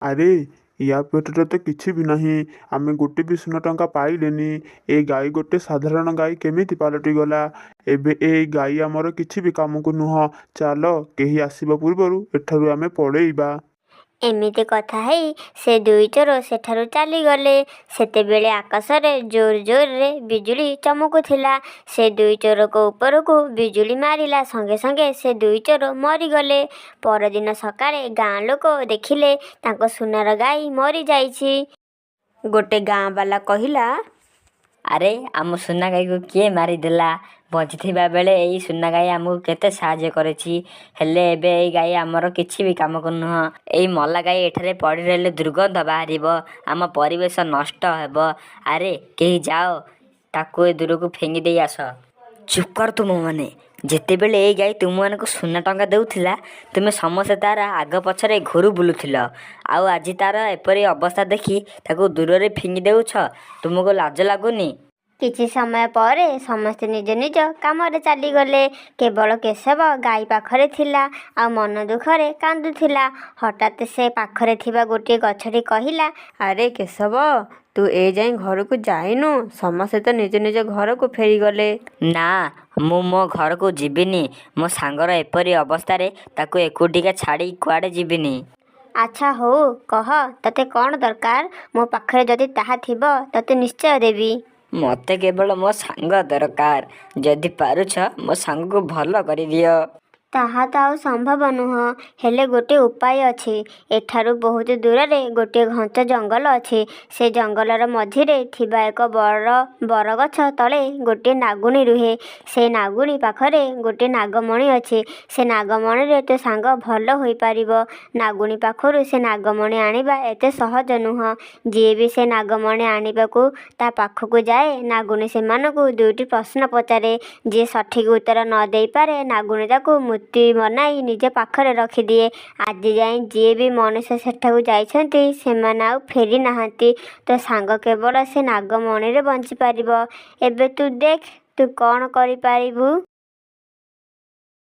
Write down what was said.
ଆରେ, ୟା ପେଟରେ ତ କିଛି ବି ନାହିଁ। ଆମେ ଗୋଟେ ବି ସୁନା ଟଙ୍କା ପାଇଲେନି। ଏ ଗାଈ ଗୋଟେ ସାଧାରଣ ଗାଈ କେମିତି ପାଲଟିଗଲା? ଏବେ ଏ ଗାଈ ଆମର କିଛି ବି କାମକୁ ନୁହଁ। ଚାଲ, କେହି ଆସିବା ପୂର୍ବରୁ ଏଠାରୁ ଆମେ ପଳେଇବା। ଏମିତି କଥା ହେଇ ସେ ଦୁଇ ଚୋର ସେଠାରୁ ଚାଲିଗଲେ। ସେତେବେଳେ ଆକାଶରେ ଜୋର ଜୋରରେ ବିଜୁଳି ଚମକୁଥିଲା। ସେ ଦୁଇ ଚୋରଙ୍କ ଉପରକୁ ବିଜୁଳି ମାରିଲା। ସଙ୍ଗେ ସଙ୍ଗେ ସେ ଦୁଇ ଚୋର ମରିଗଲେ। ପରଦିନ ସକାଳେ ଗାଁ ଲୋକ ଦେଖିଲେ, ତାଙ୍କ ସୁନାର ଗାଈ ମରିଯାଇଛି। ଗୋଟେ ଗାଁ ବାଲା କହିଲା, ଆରେ, ଆମ ସୁନା ଗାଈକୁ କିଏ ମାରିଦେଲା? ବଞ୍ଚିଥିବା ବେଳେ ଏଇ ସୁନା ଗାଈ ଆମକୁ କେତେ ସାହାଯ୍ୟ କରିଛି। ହେଲେ ଏବେ ଏଇ ଗାଈ ଆମର କିଛି ବି କାମକୁ ନୁହଁ। ଏଇ ମଲା ଗାଈ ଏଠାରେ ପଡ଼ି ରହିଲେ ଦୁର୍ଗନ୍ଧ ବାହାରିବ, ଆମ ପରିବେଶ ନଷ୍ଟ ହେବ। ଆରେ, କେହି ଯାଅ, ତାକୁ ଏ ଦୂରକୁ ଫିଙ୍ଗି ଦେଇ ଆସ। ଚୁପ୍ କର ତୁମମାନେ। ଯେତେବେଳେ ଏଇ ଗାଈ ତୁମମାନଙ୍କୁ ସୁନା ଟଙ୍କା ଦେଉଥିଲା, ତୁମେ ସମସ୍ତେ ତାର ଆଗ ପଛରେ ଘୁରି ବୁଲୁଥିଲ। ଆଉ ଆଜି ତାର ଏପରି ଅବସ୍ଥା ଦେଖି ତାକୁ ଦୂରରେ ଫିଙ୍ଗି ଦେଉଛ। ତୁମକୁ ଲାଜ ଲାଗୁନି? କିଛି ସମୟ ପରେ ସମସ୍ତେ ନିଜ ନିଜ କାମରେ ଚାଲିଗଲେ। କେବଳ କେଶବ ଗାଈ ପାଖରେ ଥିଲା ଆଉ ମନ ଦୁଃଖରେ କାନ୍ଦୁଥିଲା। ହଠାତ୍ ସେ ପାଖରେ ଥିବା ଗୋଟିଏ ଗଛଟି କହିଲା, ଆରେ କେଶବ, ତୁ ଏ ଯାଏଁ ଘରକୁ ଯାଇନୁ? ସମସ୍ତେ ତ ନିଜ ନିଜ ଘରକୁ ଫେରିଗଲେ। ନା, ମୁଁ ମୋ ଘରକୁ ଯିବିନି। ମୋ ସାଙ୍ଗର ଏପରି ଅବସ୍ଥାରେ ତାକୁ ଏକୁଟିଆ ଛାଡ଼ି କୁଆଡ଼େ ଯିବିନି। ଆଚ୍ଛା ହଉ, କହ, ତୋତେ କ'ଣ ଦରକାର? ମୋ ପାଖରେ ଯଦି ତାହା ଥିବ, ତୋତେ ନିଶ୍ଚୟ ଦେବି। ମୋତେ କେବଳ ମୋ ସାଙ୍ଗ ଦରକାର। ଯଦି ପାରୁଛ, ମୋ ସାଙ୍ଗକୁ ଭଲ କରିଦିଅ। ତାହା ତ ଆଉ ସମ୍ଭବ ନୁହଁ। ହେଲେ ଗୋଟିଏ ଉପାୟ ଅଛି। ଏଠାରୁ ବହୁତ ଦୂରରେ ଗୋଟିଏ ଘଞ୍ଚ ଜଙ୍ଗଲ ଅଛି। ସେ ଜଙ୍ଗଲର ମଝିରେ ଥିବା ଏକ ବଡ଼ ବରଗଛ ତଳେ ଗୋଟିଏ ନାଗୁଣୀ ରୁହେ। ସେ ନାଗୁଣୀ ପାଖରେ ଗୋଟିଏ ନାଗମଣି ଅଛି। ସେ ନାଗମଣିରେ ତୋ ସାଙ୍ଗ ଭଲ ହୋଇପାରିବ। ନାଗୁଣୀ ପାଖରୁ ସେ ନାଗମଣି ଆଣିବା ଏତେ ସହଜ ନୁହଁ। ଯିଏ ବି ସେ ନାଗମଣି ଆଣିବାକୁ ତା ପାଖକୁ ଯାଏ, ନାଗୁଣୀ ସେମାନଙ୍କୁ ଦୁଇଟି ପ୍ରଶ୍ନ ପଚାରେ। ଯିଏ ସଠିକ୍ ଉତ୍ତର ନ ଦେଇପାରେ, ନାଗୁଣୀ ତାକୁ ମୂର୍ତ୍ତି ବନାଇ ନିଜ ପାଖରେ ରଖିଦିଏ। ଆଜି ଯାଏଁ ଯିଏ ବି ମନୁଷ୍ୟ ସେଠାକୁ ଯାଇଛନ୍ତି, ସେମାନେ ଆଉ ଫେରି ନାହାନ୍ତି। ତୋ ସାଙ୍ଗ କେବଳ ସେ ନାଗମଣିରେ ବଞ୍ଚିପାରିବ। ଏବେ ତୁ ଦେଖ, ତୁ କ'ଣ କରିପାରିବୁ।